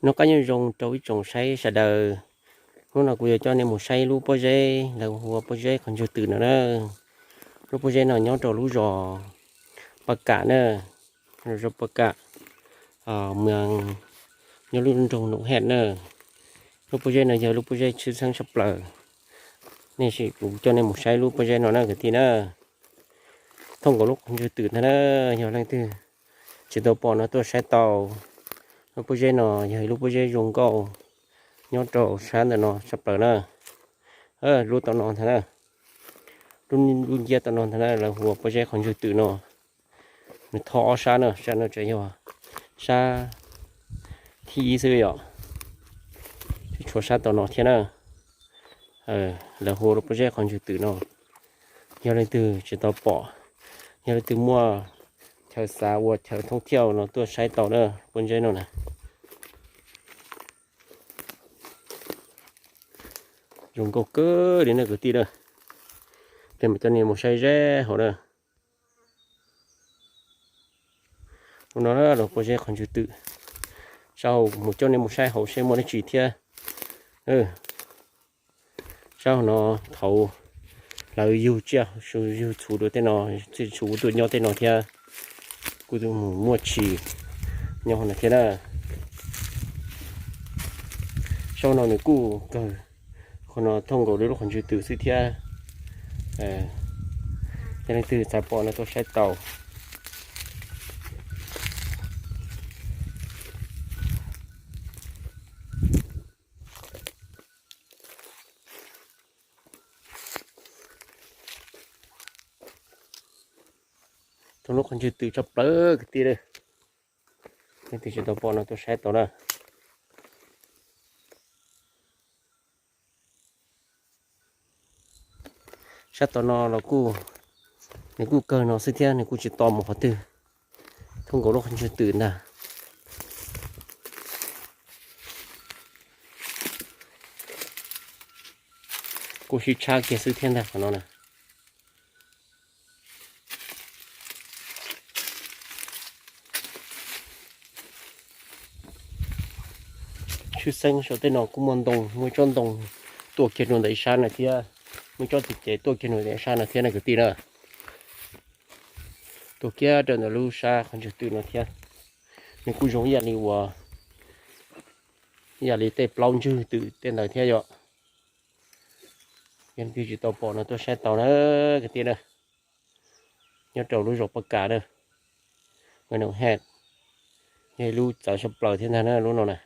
Noj qab nyob zoo rau ib tsoom saib sawv daws. Hnub no kuv yuav coj nej mus saib lub pob zeb lawv hu ua pob zeb qhov ntswg twm no na. Lub pob zeb no nyob rau lub zos Paj Kam na, zos Paj Kam, mas nyob lub nroog Noom Hej na. Lub pob zeb no yog lub pob zeb tshwj xeeb tshaj plaws. Nej sim kuv coj nej mus saib lub pob zeb no na kwv tij na. Thooj nkaus lub qhov ntswg twm ntag na, yog leej twg tsis tau pom no tuaj saib tau. Lub pob zeb no yog ib lub pob zeb zoo nkauj nyob rau sab ntawm no tshaj plaws na. Lub tom no ntag na, lub nciab tom no ntag na lawv hu ua pob zeb qhov ntswg twm no. Nws thov ob sab na, sab no tseem yog sab thib ib xwb yom, tsis tshuav sab tom no thiab na. Lawv hu ua pob zeb qhov ntswg twm no. Yog leej twg tsis tau pom, yog leej twg muaj chaw xav ua chaw thoob thiaj no tuaj saib tau na, pob zeb no na. Zoo nkauj kawg li na kwv tij na. Peb mam coj nej mus saib zeb hauv na. Ua no los pob zeb qhov ntswg twm, sab hauv mus coj nej mus saib hauv seb muaj dab tsi thiab. Sab hauv no thaum lawv yug tsiaj yug txhuv dua tej no, txhuv tuaj nyob tej no thiab, kuj mus muaj tshis nyob hauv no thiab na. Sab hauv no nws kuj kawg, qhov no thooj nkaus li lub qhov ntswg twm xwb thiab. Yog leej twg xav pom no tuaj saib tau. Thooj lub qhov ntswg twm tshaj plaws kwv tij, leej twg tsis tau pom no tuaj saib tau na. Sab tom no los kuj, nws kuj kawg no xwb thiab, nws kuj tsis to mus qhov twg. Thooj nkaus lub qhov ntswg twm ntag. Kuj sib tshab kiag xwb thiab ntag qhov no na. Tshwj xeeb saum tej no kuj muaj ntoo, muaj tsob ntoo tuaj kiag rau ntawm ib sab no thiab, muaj tsob txiv cev tuaj kiag rau ntawm ib sab no thiab na kwv tij na. Tuaj kiag rau ntawm lub sab qhov ntswg twm no thiab. Nws kuj zoo ib yam li uas, ib yam li tej plaub ntswg twm tej ntawd thiab yom. Yog leej twg tsis tau pom no tuaj saib tau na kwv tij na. Nyob rau lub zos Paj Kam na, Noom Hej, yog ib lub txawv tshaj plaws thiab ntag na lub no na.